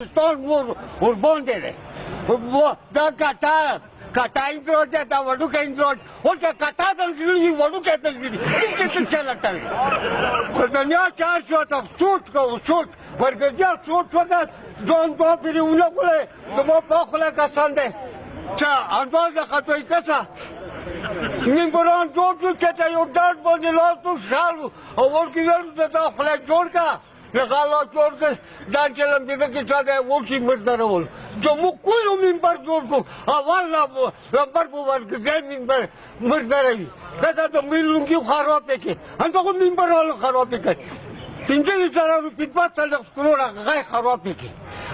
افغانستان ورباندې دی. دا کټه کټه اندروج دا وړوکی اندروج ورته کټه دلګړي وړوکی دلګړي هېڅ کې څه چلټوي. خو دنیا چار شو ته سوچ کوو، سوچ ورګرځیا سوچ وکړه، ځان دوه پرې ونه کړی. زما په خوله کسان دی چې انداز خطوي کسه ممبران جوړ شو چې ته یو ډاډ باندې لاس شال او ورکې ویل دا خوله جوړ کړه، غلا جوړ کړ. دا چې لمبېده کې چا دی وکي مردرول چې موږ کویو منبر جوړ کړو، اول لمبر په ورګځای منبر مردروي. کته د مې لونګي خرابې کې همدغه منبر والو خرابې کړ. 25,000 روپۍ 42 کروڑه غای خرابې کې،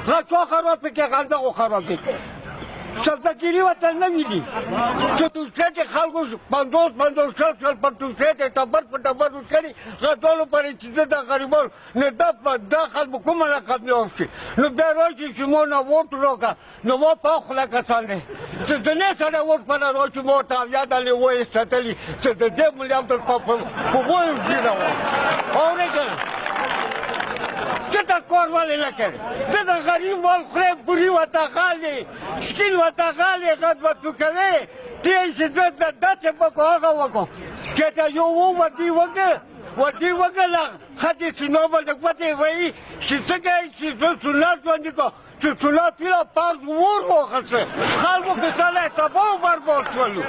غا څو خرابې کې، همدغه خرابې کې. سلطګیري ورته نه ویني چې دوسرې کې خلکو 50 50 20 20 په دوسرې کې ټبر په ټبر کړي غټولو پرې چې د غریبانو نو دا دا خلکو کومه رقم یې وشي. نو بیا راشي چې مو نه ووټ راکړه، نو ما په خوله کسان دی چې د نه سره ووټ پله راشي، ما ورته 70 دلې ویې ستلي چې د دې ملي تر په ویو ږیره وه. اورې که نه څه ته کار ولې نه کوي؟ ته د غریب وال خولې بوري ورته غالي سکین ورته غالي غږ ورته کوې تی چې زه داسې وکړو هغه وکړو چې ته یو ودي وکړه ودي وکړه ښځې سینو باندې ګوتې وهي چې څنګه چې زه سنت باندې کوم چې سنت فیله فرض ور وخسته خلکو کې سړی تباه و برباد شولو.